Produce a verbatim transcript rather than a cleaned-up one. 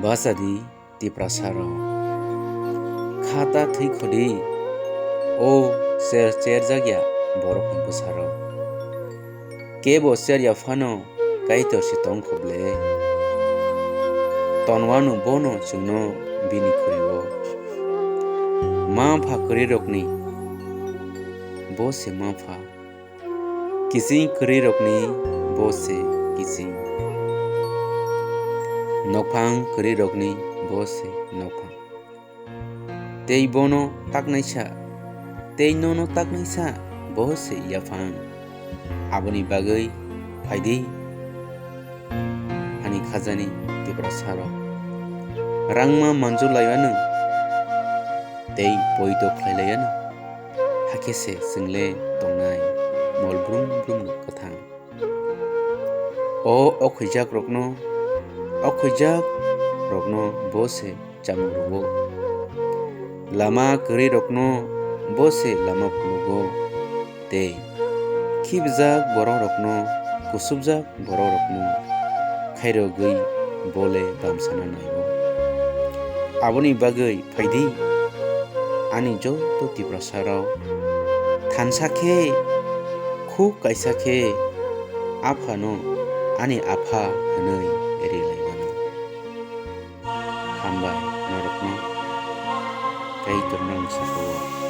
Bachadi Tiprasarok, kha ta thwi khodi, o cher cherjak ya borokni bwsarok. Kebo cher ya phano Kaitor se tong kho ble. Tonwano bono chwngno bini khuri-o. Ma pha kwrwirokni bo se ma pha. Kiching kwrwirokni bo se kiching. Nokphang kwrwirokni bo se nokphang. Tei bono taknaisa, tei nono taknaisa, bo se yaphang. Aboni bagwi phaidi, ani khajani Tiprasarok. Rangma manjulaiwano tei poito khlailaiwano, hakhe se chwngle tongnai mol brum brumno kwthang. O okhuijak rokno, okhuijak rokno bo se chamung rwo. Lama kwrwi rokno bo se lama phunukgo, tei khibjak borok rokno, kusubjak borok rokno khairogwi bo le bamsana naigo. Aboni bagwi phaidi, ani joto Tiprasarok thansa khe, khuk kaisa khe, Aphano ani Apha hwnwi ri laimano. Hambai norokno, tei tongnang saka-o.